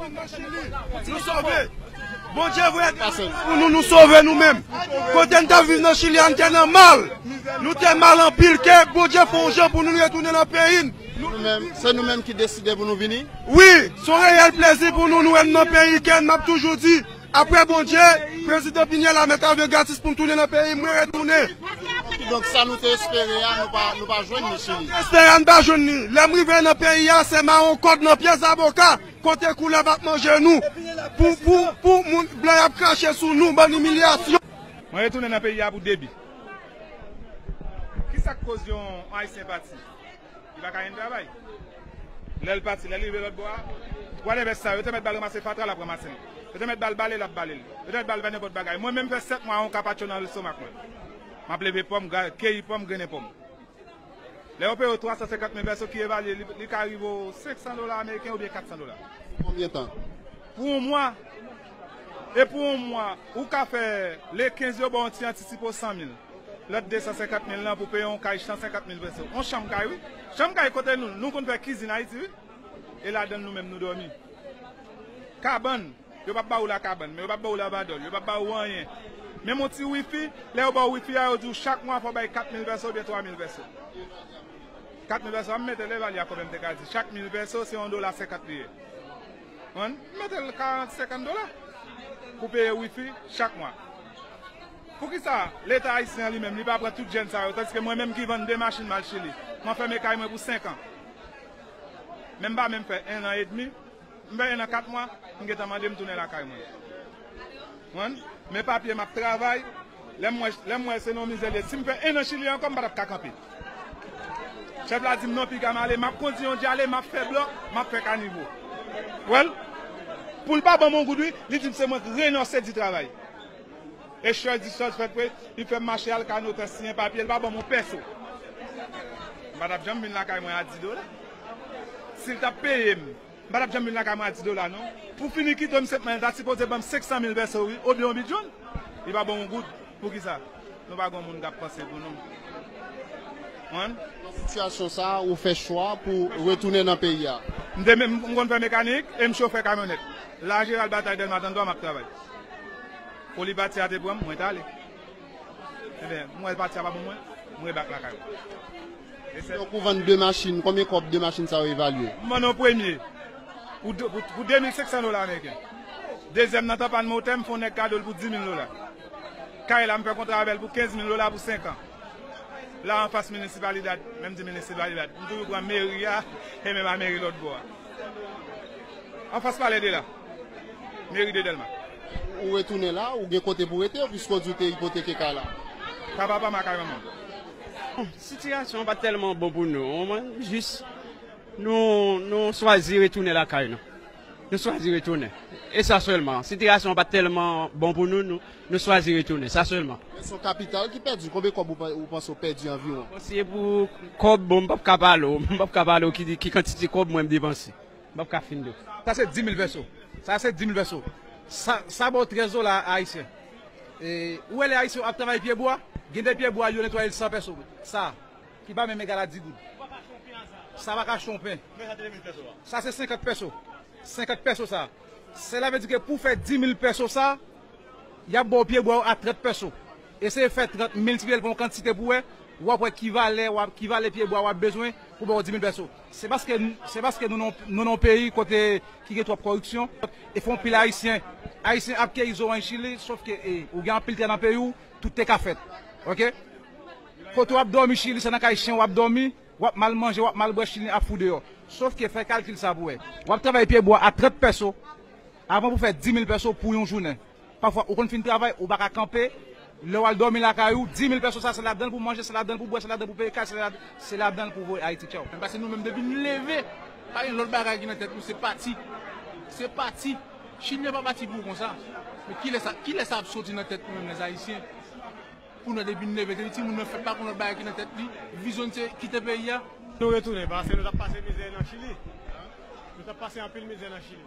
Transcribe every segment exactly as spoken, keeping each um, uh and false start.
Nou sove. Bondye voye pou nou, nou sove nou menm. Kote n t ap viv nan Chili a, n te nan mal. Nou te mal anpil, ke Bondye fè yon jan pou nou, nou retounen nan peyi n. Nou menm, se nou menm ki deside pou nou vini? Wi, se yon reyèl plezi pou nou, nou wè n nan peyi, ke n ap toujou di, apre Bondye, prezidan Pinyèl la mèt avyon gratis pou n tounen nan peyi, mwen retounen. Kidonk sa nou te espere a, nou pa, nou pa jwenn li Chili. Espere a, n pa jwenn li. Lè m rive nan peyi a, se mawon kòd nan pye zaboka. Kote koulèv ap manje nou. Pou, pou, pou moun blan y ap krache sou nou, bann imilyasyon. Mwen retounen nan peyi a pou debi. Kisa k koz yon Ayisyen pati? Li pa ka jwenn travay. Lè l pati, lè l rive lòt bò a, whatever sa, yo te mèt ba l ranmase fatra, l ap ranmase l. Yo te mèt ba l bale, l ap bale l. Yo te mèt ba l fè nenpòt bagay. Mwen menm fè sèt mwa yon kapatcho nan lestomak mwen. M ap leve pòm, keyi pòm, grennen pòm. Lè yo peye w twa san senkant mil pèso ki evalye, li, li ka rive w senk san dola ameriken oubyen kat san dola. Konbyen tan? Pou yon mwa. E pou yon mwa, ou ka fè le kenz yo ba w yon ti antisipo san mil. Lòt de san senkant mil lan pou peye yon kay san senkant mil pèso. Yon chanm kay, wi. Chanm kay kote nou, nou konn fè kizin Ayiti, wi. E ladan l nou menm nou dòmi. Kabann. Yo p ap ba ou lakabann, men yo p ap ba ou lavadòl, yo p ap ba ou anyen. Menm yon ti wifi, lè yo ba w wifi a, yo di w chak mwa fò w bay kat mil pèso oubyen twa mil pèso. Kat mil pèso, an m mete l evalye a konbyen m te ka di. Chak mil pèso, se yon dola senkant li ye. Konprann? M mete l karant, senkant dola pou peye wifi chak mwa. Poukisa Leta ayisyen an li menm, li pa pran tout jèn sa yo, tandiske mwen menm ki vann de machin m al Chili, m anfème kay mwen pou senk an. Men m pa menm fè en an edmi, m fè en an kat mwa, m gentan mande m tounen lakay mwen. Konprann? Men papye m ap travay, lè m wè, lè m wè se nan mizè l ye. Si m fè en an Chili ankò, m pa t ap ka kanpe. Chèf la di m non, piga m ale, m ap kondi yon djale, m ap fè blòk, m ap fè kanivo. Wè l? Pou l pa ban m yon goud, wi, li di m se mwen k renonse di travay. E chòy di chòy fèt vre, li fè m mache al ka notè siyen papye, li pa ban m yon pèso. M pa t ap janm vin lakay mwen a dis dola. Si l t ap peye m, m pa t ap janm vin lakay mwen a dis dola, non. Pou fini kite m senpman, li ta sipoze ban m senk san mil pèso, wi, oubyen yon bidjòn. Li pa ban m yon goud. Poukisa? Nou pa gen yon moun k ap panse pou nou. Konprann? Nan sitiyasyon sa a, ou fè chwa pou retounen nan peyi a? M te, m, m konn fè mekanik e m chofè kamyonèt. La Jeral Batay Dèlma trannntwa, m ap travay. Foli pati a te pran m, mwen t ale. Ebyen, m wè pati a pa bon mwen, m rebak lakay mwen. E se... Donk, ou vann de machin, konbyen kòb de machin sa yo evalye? M vann yon premye pou de, pou, pou de mil senk san dola ameriken. Dezyèm nan tanpann motè, m fè yon nèg kado l pou dis mil dola. Kay la, m fè kontra avè l pou kenz mil dola pou senk an. La anfas minisipalidad, men m di minisipalidad, m toujou pran meri a, e menm a meri lòt bò a. Anfas palè de la, meri de Dèlma. Ou retounen la, ou gen kote pou rete, piske w di w te ipoteke kay la? Kay papa m ak kay manman m. Sitiyasyon an pa tèlman bon pou nou, mwen, jis nou, nou chwazi retounen lakay nou. Nou chwazi retounen. E sa sèlman. Sitiyasyon an pa tèlman bon pou nou, nou, nou chwazi retounen. Sa sèlman. Men se yon kapital ki pèdi. Konbyen kòb ou pa-, ou panse w pèdi anviwon? Bon, si e pou kòb, bon, m p ap ka pale w. M p ap ka pale w ki, ki kantite kòb mwen m depanse. M p ap ka fin di w. Sa se dis mil pèso. Sa se dis mil pèso. Sa, sa ba w trèz dola ayisyen. E, ou wè lè ayisyen ap travay pyebwa, gen de pyebwa yo netwaye l san pèso. Sa, ki pa menm egal a dis goud. Sa pa ka achte yon pen. Sa se senkant pèso. Senkant pèso sa. Sela vle di ke pou fè dis mil pèso sa, y ap ba w pyebwa yo a trant pèso. Eseye fè trant miltipliye l pa yon kantite pou wè, w ap wè ki valè, w ap, ki valè pyebwa w ap bezwen pou ba w dis mil pèso. Se paske, se paske nou nan, nou nan yon peyi kote ki gen twòp kòripsyon. E fè yon pil ayisyen, ayisyen ap keyi zoranj Chili, sòf ke, e, ou gen anpil tè nan peyi w, tout te ka fèt. Oke? Kote w ap dòmi Chili, se nan kay chen w ap dòmi, w ap mal manje, w ap mal bwè, Chili ap fou deyò. Sòf ke fè kalkil sa pou wè. W ap travay pyebwa a trant pèso, avan pou fè dis mil pèso pou yon jounen. Pafwa, ou konn fin travay, ou pa ka kanpe. Lè w al dòmi lakay ou, dis mil pèso sa, se ladan l pou manje, se ladan l pou bwè, se ladan l pou peye kay, se lad-, se ladan l pou voye Ayiti. Tchaw. Paske nou menm, depi n leve, pa gen lòt bagay ki nan tèt nou, se pati. Se pati. Chili pa pati pou konsa. Men kilè sa, kilè sa ap soti nan tèt nou menm, lèzayisyen? Pou nou, depi n leve, depi timoun nan fèt, pa gen lòt bagay ki nan tèt li, vizyon n se kite peyi a. Nou retounen, paske nou t ap pase mizè nan Chili. Nou t ap pase anpil mizè nan Chili.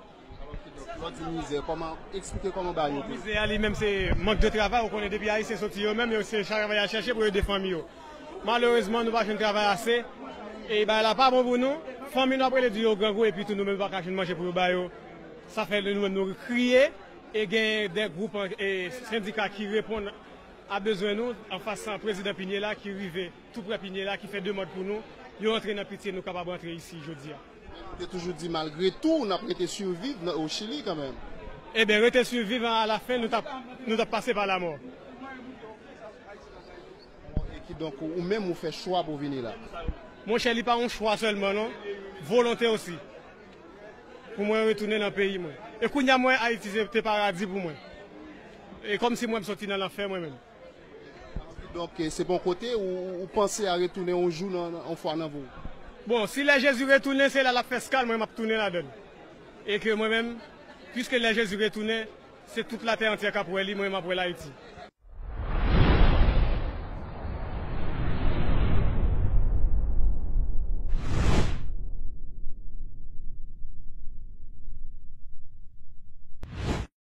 Lè w di mizè, kòman, eksplike kòman bagay yo te? Mizè a li menm se mank de travay, ou konnen depi ayisyen soti yo menm, yo se travay y al chèche pou yo ede fanmi yo. Malerezman, nou pa jwenn travay ase, e bagay la pa bon pou nou. Fanmi nou ap rele di yo grangou, epi tou nou menm pa ka jwenn manje pou yo ba yo. Sa fè nou menm nou kriye e gen de gwoup e sendika ki reponn a bezwen nou anfas prezidan Pinye la ki rive tou prè Pinye la ki fè demann pou nou. Yo antre nan pitye nou kapab antre isi jodi a. Ou te toujou di malgre tou n ap rete siviv nan o Chili kanmenm. Ebyen rete siviv a la fen nou t ap nou t ap pase pa lamò. E kidonk ou menm ou fè chwa pou vini la. Monchè li pa yon chwa sèlman non, volonte osi. Pou mwen retounen nan peyi mwen. E kounye a mwen Ayiti se te paradi pou mwen. E kòmsi mwen m soti nan lanfè mwen menm. Donk se pa yon kote ou, ou panse a retounen yon jou nan, nan, yon fwa nan vi w? Bon, si lè Jezi retounen, se la l ap fè eskal, mwen m ap tounen ladan l. E ke mwen menm, piske lè Jezi retounen, se tout latè antyè k ap wè li, mwen m ap wè l Ayiti.